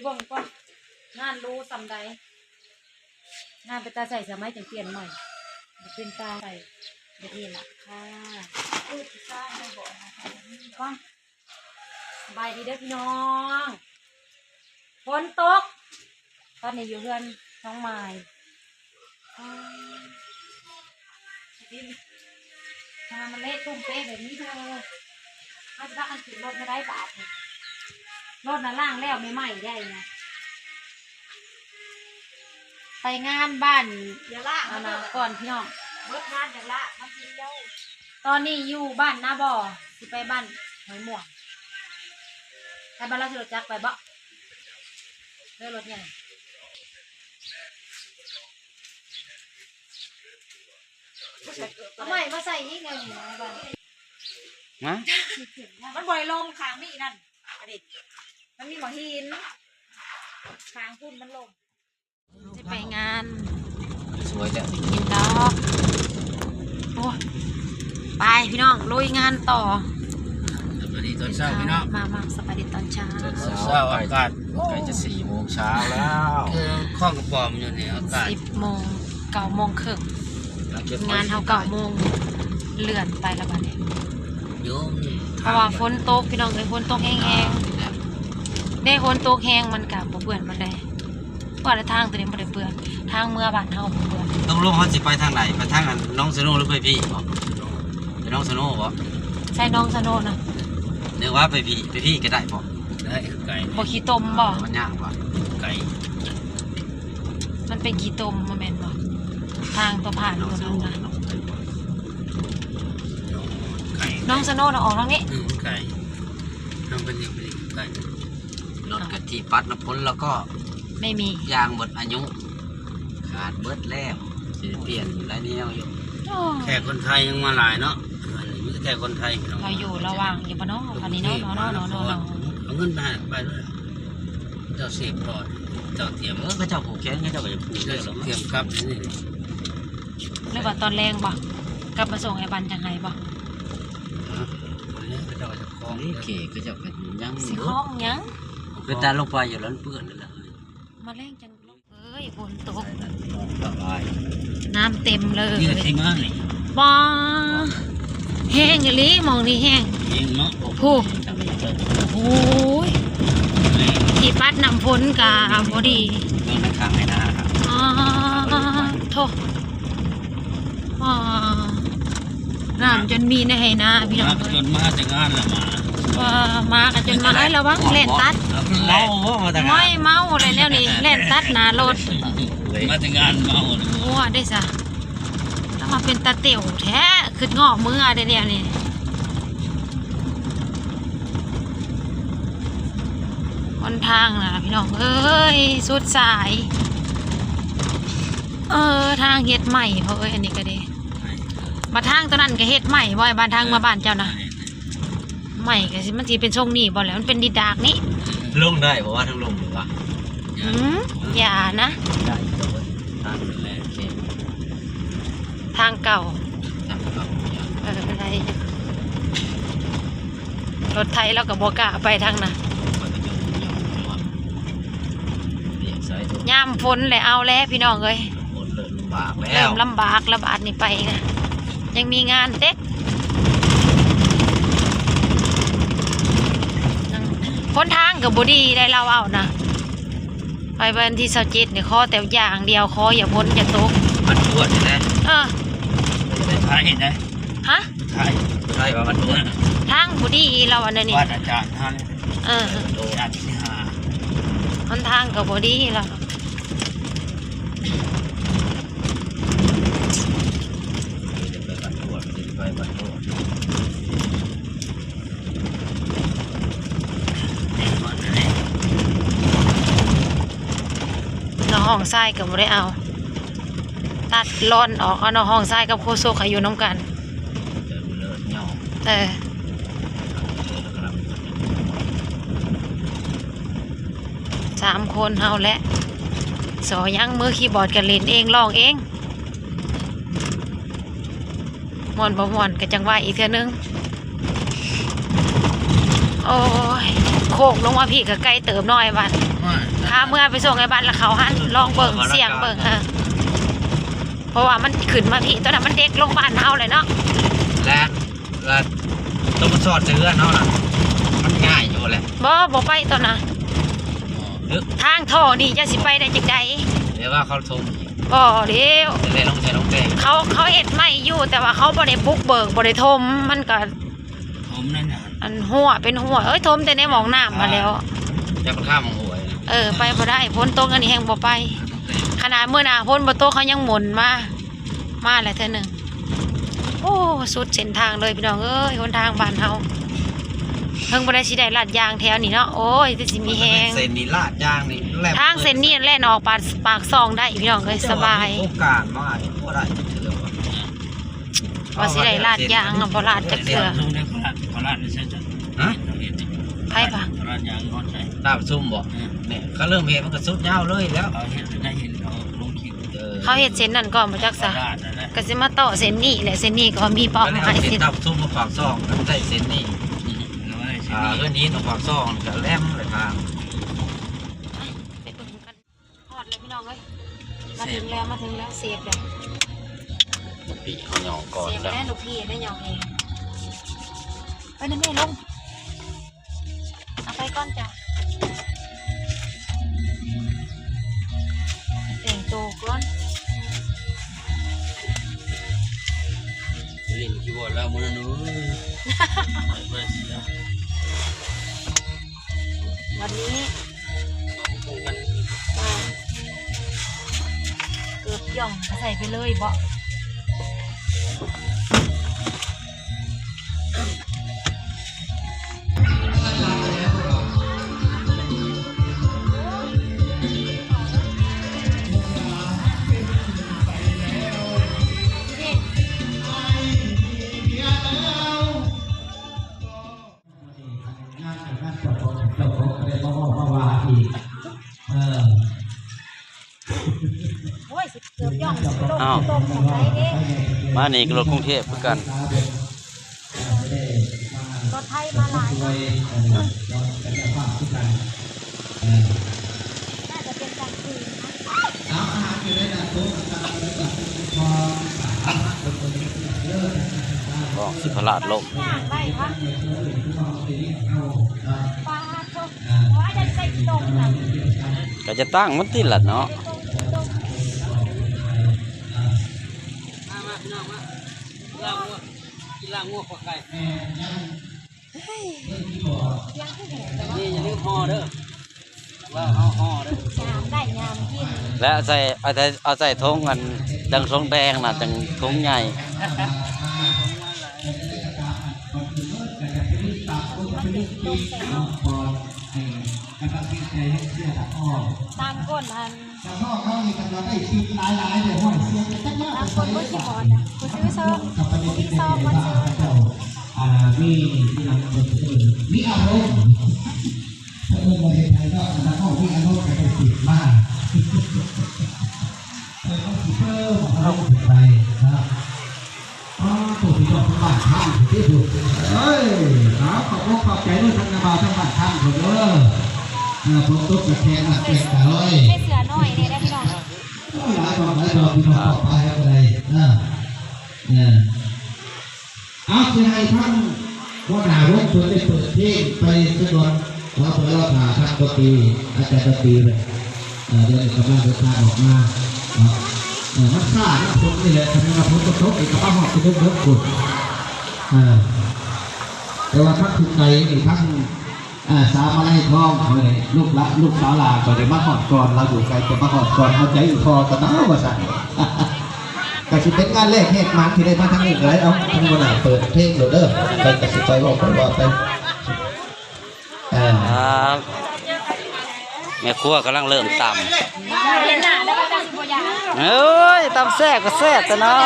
ເບິ່ງກ່ອນ ງານຫຼູສ່ຳໃດ. ງານເປັນຕາໃສ່ສະໄໝຈັ່ງປ່ຽນໃໝ່ ເປັນຕາໃສ່ແບບນີ້ລະຄ່ະ. ຟັງ ສະບາຍດີເດີພີ່ນ້ອງ. ຝົນຕົກ ຕອນນີ້ຢູ່ເຮືອນນ້ອງໝາຍ. ອ້າ ດິນ ຖ້າມັນເລະຕຸ້ມເປະແບບນີ້ເດີ ເຮົາຊິພາກັນຂຶ້ນລົດມາໄດ້ບາດນີ້. ລົດນະລ້າງແລ້ວໃໝ່ໆ ໄດ້ນະ. ໄປງານບ້ານ ຢ່າລາກ ອັນນະ ມັນເດີ ກ່ອນພີ່ນ້ອງ ເບິດງານຢ່າລາກມັນທີດຽວ. ຕອນນີ້ຢູ່ບ້ານນາບໍ່ ຊິໄປບ້ານຫ້ວຍມ່ວງ. ໄປບ້ານລາວ ຂີ່ລົດຈັກໄປບໍ່ ຫຼືລົດໃຫຍ່? ເອົາໃໝ່ມາໃສ່ອີກແນວນີ້ນະ ຮະ? ມັນບໍ່ໄດ້ລົມຂ້າງນີ້ນັ້ນ ອັນນີ້ ມັນມີໝາກຫີນ ຂ້າງພຸ້ນມັນລົມ. ຊິໄປງານ ສວຍແລ້ວ ກິນດອກ. ໂອ້ ໄປພີ່ນ້ອງ ລຸຍງານຕໍ່. ສະບາຍດີຕອນເຊົ້າພີ່ນ້ອງ. ມາ ມາ ສະບາຍດີຕອນເຊົ້າ. ຕອນເຊົ້າ ອາກາດໃກ້ຈະສີ່ໂມງເຊົ້າແລ້ວ ຄືຂ້ອງກະປອມຢູ່ນີ້ ອາກາດສິບໂມງ ເກົ້າໂມງເຄິ່ງ. ງານເຮົາເກົ້າໂມງ ເລື່ອນໄປລະບາດນີ້ ເພາະວ່າຝົນຕົກພີ່ນ້ອງເອີຍ ຝົນຕົກແຮງໆ ເດ້ ຝົນຕົກແຮງມັນກະບໍ່ເປື້ອນປານໃດ. ວ່າແຕ່ທາງໂຕນີ້ບໍ່ໄດ້ເປື້ອນ ທາງເມືອບ້ານເຮົາບໍ່ເປື້ອນ. ຕົກລົງເຮົາຊິໄປທາງໃດ ໄປທາງອັນໜອງສະໂນ ຫຼືໄປພີ້ບໍ? ໄປໜອງສະໂນບໍ? ໃສ່ໜອງສະໂນນະ ຫຼືວ່າໄປພີ້ ໄປພີ້ກະໄດ້ບໍ? ໄດ້ ໄກ ບໍ່ຂີ້ຕົມບໍ? ມັນຍາກບໍ່? ໄກ ມັນເປັນຂີ້ຕົມບໍ່ແມ່ນບໍ? ທາງຕົວຜ່ານຕົວນັ້ນນະ ໜອງສະໂນນະ ອອກທາງນີ້ ໄກ ທາງໄປນີ້ໄປນີ້ໄກ. ລົດກະທີ່ປັດນ້ຳຝົນແລ້ວກໍໄມ່ມີ ຢາງໝົດອາຍຸ ຂາດເບິດແລ້ວ ຊິໄດ້ປ່ຽນຫຼາຍແນວຢູ່. ໂອ້ ແຂກຄົນໄທຍັງມາຫຼາຍເນາະ ອັນນີ້ມີແຕ່ຄົນໄທ ເຂົາຢູ່ລະຫວ່າງຢູ່ບໍ່ເນາະ ອັນນີ້ເນາະ ເອົາເງິນໄປໃຫ້ ໄປເລີຍ ເຈົ້າເສບກ່ອນ ເຈົ້າຕຽມ ເອີ ເຂົາເຈົ້າຜູກແຂນ ເຂົາເຈົ້າກະຢາກຜູກແລ້ວ ຕຽມກັບນີ້ ຫຼືວ່າຕອນແລງບໍ? ກັບມາສົ່ງໃຫ້ບ້ານຈັ່ງໃຫ້ບໍ? ເອີ ເຂົາເຈົ້າກະຢາກ ນີ້ເຂກເຂົາເຈົ້າກະຍັງ ຊິຄອງຫຍັງ ເປັນຕາລົງໄປຢູ່ແລ້ວເປື້ອນແລ້ວ ມາແລງຈັ່ງລົງ. ເອີຍ ຝົນຕົກ ນ້ຳເຕັມເລີຍ ບໍ່ ແຮງອີ່ຫຼີ ໝ່ອງນີ້ແຮງ ແຮງເນາະ ໂອ້ໂຫ ໂອ້ຍ ທີ່ປັດນ້ຳຝົນກະບໍ່ດີ ເບິ່ງທາງໄຮ່ນາ ອໍ ໂທ້ ອໍ ນ້ຳຈົນມີໃນໄຮ່ນາພີ່ນ້ອງເອີຍ ຈົນມາແຕ່ງານລະໝາ ວ່າໝາກະຈົນມາ ເອີຍ ລະວັງແລ່ນຕັດ ເມົາບໍ່ ມາແຕ່ງານ ໂອ້ຍ ເມົາແລ້ວແນວນີ້ ແລ່ນຕັດໜ້າລົດ ມາແຕ່ງານເມົາ ງົວເດ້ຊະ ແລ້ວມາເປັນຕາເຕວແທ້ ຄຶດງອກເມືອເດ້ແນວນີ້. ຫົນທາງນະພີ່ນ້ອງເອີຍ ສຸດສາຍ ເອີ ທາງເຮັດໃໝ່ພໍ່ເອີຍ ອັນນີ້ກະເດ້ ບາດທາງໂຕນັ້ນກະເຮັດໃໝ່ບໍ່ ບາດທາງມາບ້ານເຈົ້ານະ ໃໝ່ກະຊິ ມັນຊິເປັນຊົງນີ້ບໍ່ແຫຼະ ມັນເປັນດິນດາກນີ້ ລົງໄດ້ບໍ່ວ່າທາງລົງນີ້ຫວາ? ອືມ ຢ່ານະ ໄດ້ ທາງເກົ່າ ເອີ ໄດ້ ລົດໄຖລາວກະບໍ່ກ້າໄປທາງນັ້ນ ຍາມຝົນແຫຼະເອົາແຫຼະພີ່ນ້ອງເອີຍ ຝົນເລີ່ມລຳບາກແລ້ວ ເລີ່ມລຳບາກລະບາດນີ້ໄປນະ ຍັງມີງານເຕັກ ຫົນທາງກະບໍ່ດີໄດ໋ລາວເວົ້ານະ. ໄປວັນທີຊາວເຈັດນີ້ ຂໍແຕ່ຢ່າງດຽວ ຂໍຢ່າຝົນຢ່າຕົກ ມັນປວດນີ້ແຫຼະ ເອີ ໄທນະ ຮະ ໄທ ໄທວ່າມັນປວດ ທາງບໍ່ດີລາວວ່າແນວນີ້ ວັດອາຈານເຮົານີ້ ເອີ ອາຈານທີ່ຫ້າ ຫົນທາງກະບໍ່ດີລາວ ໄປວັດປວດ ໄປວັດປວດ. ນ້ອງຫ້ອງຊາຍກະບໍ່ໄດ້ເອົາ ຕັດລ່ອນອອກ ເອົານ້ອງຫ້ອງຊາຍກັບໂຄສົກໃຫ້ຢູ່ນຳກັນ ເອີ ສາມຄົນເຮົາແຫຼະ ຊໍຍັງ ມືຄີບອດກະຫຼິ້ນເອງ ຮ້ອງເອງ. ມ່ວນບໍ່ມ່ວນກະຈັ່ງວ່າອີກເທື່ອໜຶ່ງ. ໂອ້ຍ ໂຄ້ງລົງມາພີ້ກະໄກເຕີບເນາະອ້າຍວັນ. ໂອ້ຍ ພາເມືອໄປສົ່ງໃຫ້ບ້ານ ແລ້ວເຂົາຫັ້ນລອງເບິ່ງ ເອົາລະ ສ່ຽງເບິ່ງ ເອີ ເພາະວ່າມັນຂຶ້ນມາພີ້ ຕອນນັ້ນມັນເດັກລົງບ້ານເຮົາແຫຼະເນາະ ແລະ ແລະ ຕ້ອງມາຊອດໃສ່ເຮືອນເຮົານະ ມັນງ່າຍຢູ່ແຫຼະ. ບໍ່ ບໍ່ໄປຕອນນະ ເອີ ທາງທໍ່ນີ້ຈະຊິໄປໄດ້ຈັ່ງໃດ? ແຕ່ວ່າເຂົາຖົມ ບໍ່ແລ້ວ ແຕ່ລົງໃສ່ລົງແຕ່ ເຂົາ ເຂົາເຮັດໃໝ່ຢູ່ ແຕ່ວ່າເຂົາບໍ່ໄດ້ບຸກເບີກ ບໍ່ໄດ້ຖົມ ມັນກະ ຖົມນັ້ນນະ ອັນຮົ່ວເປັນຮົ່ວ ເອີຍ ຖົມແຕ່ໃນໝອງນ້ຳຫັ້ນແຫຼ້ວ ອ່າ ຈະໄປຂ້າມໝອງຫ້ວຍ ເອີ ໄປບໍ່ໄດ້ ຝົນຕົກອັນນີ້ແຮ່ງບໍ່ໄປ ຂະໜາດມື້ໜ້າຝົນບໍ່ຕົກເຂົາຍັງໝົນມາ ມາແລ້ວເທື່ອໜຶ່ງ. ໂອ້ ສຸດເສັ້ນທາງເລີຍພີ່ນ້ອງເອີຍ ຫົນທາງບ້ານເຮົາ ເພິ່ງບໍ່ໄດ້ຊິໄດ້ລາດຢາງແຖວນີ້ເນາະ ໂອ້ຍ ຄືຊິມີແຮງ ເສັ້ນນີ້ລາດຢາງນີ້ແລ່ນ ທາງເສັ້ນນີ້ແລ່ນອອກປາກ ປາກຊ່ອງໄດ້ພີ່ນ້ອງເອີຍ ສະບາຍ ໂອກາດມາບໍ່ໄດ້ເທື່ອ ວ່າຊິໄດ້ລາດຢາງ ບໍ່ລາດຈັກເທື່ອ ເຂົາລາດ ເຂົາລາດໃນໃສ ຮະ ໃຜປະ ເຂົາລາດຢາງຮອດໃສ ຕາປະຊຸມບໍ່ ເອີ ແມ່ນ ເຂົາເລີ່ມເຮັດມັນກໍສຸດຍາວເລີຍແລ້ວ ເຂົາເຮັດໃຫ້ເຫັນ ເຂົາລົງຄລິບ ເອີ ເຂົາເຮັດເສັ້ນນັ້ນກ່ອນບໍ່ຈັກຊະ ເຂົາລາດນັ້ນແຫຼະ ກໍຊິມາຕໍ່ເສັ້ນນີ້ແຫຼະ ເສັ້ນນີ້ກໍມີເປົ້າໝາຍ ເສັ້ນຕາປະຊຸມມາປາກຊ່ອງ ໄດ້ເສັ້ນນີ້ ອືມ ອ່າ ເຮືອນຫີນມາປາກຊ່ອງ ກໍແລ່ນໄປທາງ ໄປເບິ່ງນຳກັນ ຮອດແລ້ວພີ່ນ້ອງເອີຍ ມາເຖິງແລ້ວ ມາເຖິງແລ້ວ ເຊບແລ້ວ ປີກເຮົາຫຍໍ້ກ່ອນ ເຊບແລ້ວ ລູກພີ່ໄດ້ຫຍໍ້ເອງ ໄປນຳແມ່ລົງ ເອົາໄປກ່ອນຈ້ະ ແຕ່ງໂຕກ່ອນ ຫຼິ້ນຄີບອດແລ້ວມື້ນັ້ນເອີຍ ໄປເສຍ ວັນນີ້ ເກີບຢ່ອງໃສ່ໄປເລີຍເບາະ ງານ ງານເຈົ້າຂອງ ເຈົ້າຂອງກໍໄດ້ມາເວົ້າມາວ່າອີກ ເອີ ໂອ້ຍ ເກືອບຍ່ອງ ອ້າວ ຕົກໝົດໄດ້ເດ້ ມານີ້ກໍລົດກຸງເທບຄືກັນ ລົດໄທມາຫຼາຍເນາະ ໜ້າຈະເປັນການຄືນເນາະ ອອກສິພະລາດລົງ ກໍຈະຕັ້ງມັນຕິລະເນາະ ມາ ມາ ພີ່ນ້ອງມາ ກິນລາບງົວ ກິນລາບງົວ ຂົ້ວໄກ່ ນີ້ຢ່າລືມຫໍ່ເດີ ວ່າເຮົາຫໍ່ເດີ ຍາມໄດ້ຍາມກິນ ແລະເອົາໃສ່ ເອົາໃສ່ ເອົາໃສ່ຖົງອັນ ຈັ່ງຖົງແດງນະ ຈັ່ງຖົງໃຫຍ່ ຕາມກົ້ນອັນ ຕາມກົ້ນມືຄີບອດນະ ຜູ້ຊື່ຊອງ ຜູ້ມີຊອງມາຊື່ ອ່າ ມີ ມີອາລົມ ເພິ່ນບໍ່ເຮັດໃຫ້ເນາະ ອັນນັ້ນເຮົາມີອາລົມກໍໄດ້ສິບມາ ເອີ ເຮົາຊິເພີ່ມເອົາລົມຂຶ້ນໄປເນາະ ອໍ ໂຕພີ່ນ້ອງທາງບ້ານຂ້າງເດ້ພຸ້ນ ເອີຍ ເອົາ ຂອບອົກຂອບໃຈເດີ ທາງນ້າບ່າວທາງບ້ານຂ້າງເພິ່ນເດີ ເອີ ຝົນຕົກກະແຂງ ນ້ຳແຂງກະລອຍ ໃສ່ເສື້ອໜ້ອຍແດ່ເດີພີ່ນ້ອງ ໂອ້ຍ ຫຼາຍດອກ ຫຼາຍດອກ ພີ່ນ້ອງ ຂອບໃຈກໍໄດ້ເນາະ ເອີ ເອົາ ຊິໃຫ້ທາງຫົວໜ້າວົງເພິ່ນໄດ້ເປີດເພງໄປຊະກ່ອນເນາະ ເພື່ອລໍຖ້າທ່ານດົນຕີ ອາຈານດົນຕີເພິ່ນ ເອີ ດຽວນີ້ກຳລັງເດີນທາງອອກມາເນາະ ເອີ ມັນຊ້ານຳຝົນນີ້ແຫຼະ ຄັນວ່າຝົນບໍ່ຕົກນີ້ກໍມາຮອດແຕ່ເດິກໆພຸ້ນ ເອີ ແຕ່ວ່າທາງຜູ້ໄກນີ້ ທາງ ອ່າ ສາມະໄນທອງຂ້ອຍນີ້ ລູກຫຼານ ລູກສາວຫຼ້າຂ້ອຍນີ້ມາຮອດກ່ອນ ລາວຢູ່ໄກແຕ່ມາຮອດກ່ອນ ເອົາໃຈອີ່ພໍ່ກັນເນາະວ່າຊັ້ນ ກໍຊິເປັນງານແລກແຫກໝານທີ່ໄດ້ມາທາງນີ້ກໍໄດ້ ເອົາ ທາງຫົວໜ້າເປີດເພງໂລດເດີ ຂ້ອຍກໍຊິໄປເວົ້າໄປວ່າໄປ ເອີ ອ່າ ແມ່ຄົວກຳລັງເລີ່ມຕຳ ເອີຍ ຕຳແຊບກໍແຊບແຕ່ເນາະ ເອີ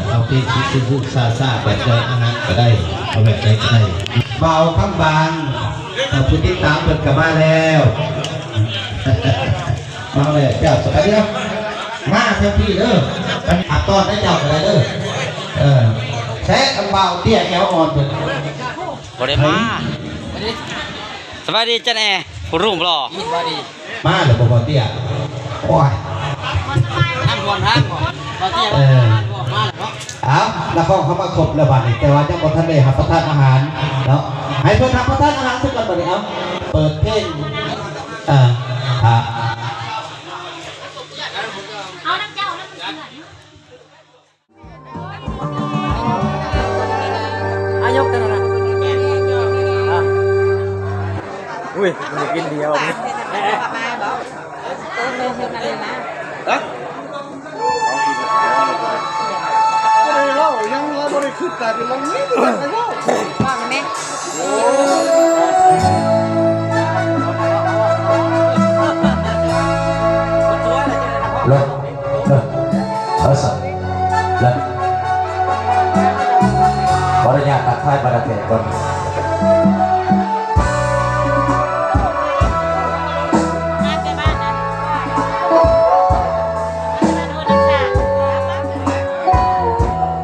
ເອົາເປັນຊິບຊາໆ ແບບໃດອາຫານກໍໄດ້ ເອົາແບບໃດກໍໄດ້. ບ່າວຄຳບາງ ເອີ ຜູ້ຕິດຕາມເພິ່ນກໍມາແລ້ວ ມາແລ້ວ ເຈົ້າ ສະບາຍດີເນາະ ມາທາງພີ້ເດີ ໄປຫາຕ້ອນໄດ້ເຈົ້າກໍໄດ້ເດີ ເອີ ແຊະກັບບ່າວເຕ້ຍແອວອ່ອນເພິ່ນ ບໍ່ໄດ້ມາ ສະບາຍດີຈັນແອ ຜູ້ລຸງຫຼໍ່ ສະບາຍດີ ມາແລ້ວບໍ່ ບ່າວເຕ້ຍ? ໂອ້ຍ ນ້ຳຖ້ວມທາງບໍ່ ບ່າວເຕ້ຍ? ເອີ ມາແລ້ວເນາະ. ເອົາ ນັກຮ້ອງເຮົາມາຄົບແລ້ວບາດນີ້ ແຕ່ວ່າຍັງບໍ່ທັນໄດ້ຮັບປະທານອາຫານເນາະ ໃຫ້ເພິ່ນຮັບປະທານອາຫານຊະກ່ອນບາດນີ້. ເອົາ ເປີດເພງ ເອີ ອ່າ ເອົານຳເຈົ້ານຳເພິ່ນ. ອາ ຍົກກັນນະ ອາ ອຸ້ຍ ມັນກິນດຽວ ຮະ? ບໍ່ໄດ້ເວົ້າຫຍັງ ລາວບໍ່ໄດ້ຄິດ ກາຍເປັນລາວມີແຕ່ຢາກໃຫ້ເວົ້າ ຟັງແມ່. ເລີດ ເລີດ ເອີ ຊັ້ນ ເລີດ ຂໍອະນຸຍາດທັກທາຍບັນດາແຂກກ່ອນ.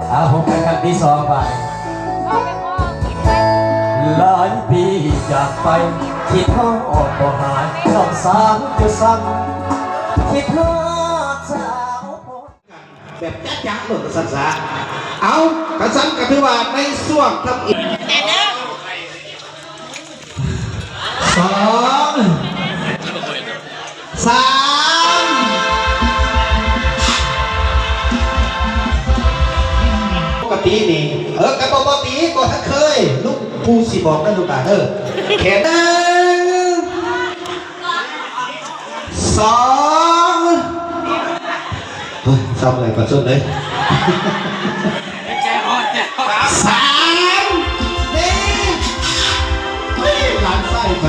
ເອົາ ພົບກັນຄັ້ງທີສອງບາດ. ຫຼາຍປີຈາກໄປ ຄິດຮອດບໍ່ຫາຍ ນ້ອງສາວຢູ່ຊັ້ນ ຄິດຮອດສາວ. ແບບຈະໆໂລດວ່າຊັ້ນຊະ. ເອົາ ຄັນຊັ້ນກໍຖືວ່າໃນຊ່ວງທຳອິດ ສອງ ສາມ ປົກກະຕິນີ້ ເອີ ກໍບໍ່ ບໍ່ຕິ ບໍ່ທັນເຄີຍ ລູກ ປູຊິບອກນະລູກຫຼານເດີ ແຂນ ໜຶ່ງ ສອງ ເຮີ້ຍ ເສົ້າເມື່ອຍປານສຸດເລີຍ ສາມ ສີ່ ເຮີ້ຍ ຫຼານຊາຍໄປ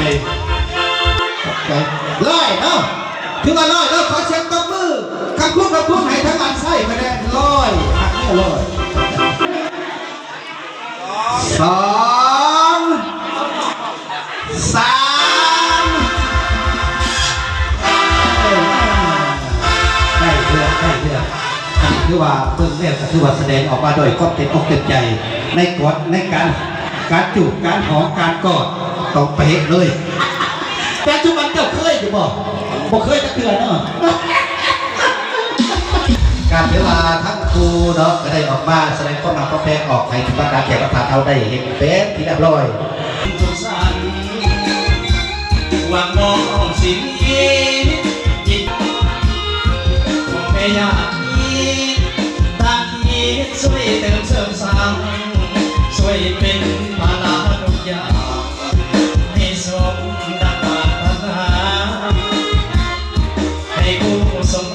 ໄປ ຮ້ອຍເນາະ ຖືວ່າຮ້ອຍເນາະ ຂໍສຽງຕົບມື ຂອບຄຸນ ຂອບຄຸນ ໃຫ້ທາງຫຼານຊາຍໄປແດ່ ຮ້ອຍ ຮັກເມຍ ຮ້ອຍ. ສອງ ສາມ ເອີ ໄດ້ເລື່ອງ ໄດ້ເລື່ອງ ກໍຖືວ່າ ເບິ່ງແລ້ວກໍຖືວ່າສະແດງອອກມາດ້ວຍຄວາມເຕັມອົກເຕັມໃຈ ໃນກອດ ໃນການ ການຈູບ ການຫອມ ການກອດ ຕ້ອງເປະເລີຍ. ແຕ່ຈຸບັນເຈົ້າເຄີຍຢູ່ບໍ່? ບໍ່ເຄີຍຈັກເທື່ອເນາະ. ກໍຖືວ່າທັງຄູ່ເນາະ ກໍໄດ້ອອກມາສະແດງຄວາມຮັກຄວາມແພງອອກໃຫ້ບັນດາແຂກຮັບທ່ານເຮົາໄດ້ເຫັນເປັນທີ່ຮຽບຮ້ອຍ. ສົງສານຫວັງນ້ອງຊິມີຈິດ ຂອງແມ່ຍາດມີທາງຄິດ ຊ່ວຍເຕີມເສີມສ້າງ ຊ່ວຍເປັນພາລາທຸກຢ່າງ ໃຫ້ສົມດັ່ງປາດຖະໜາ ໃຫ້ຄູ່ສົມ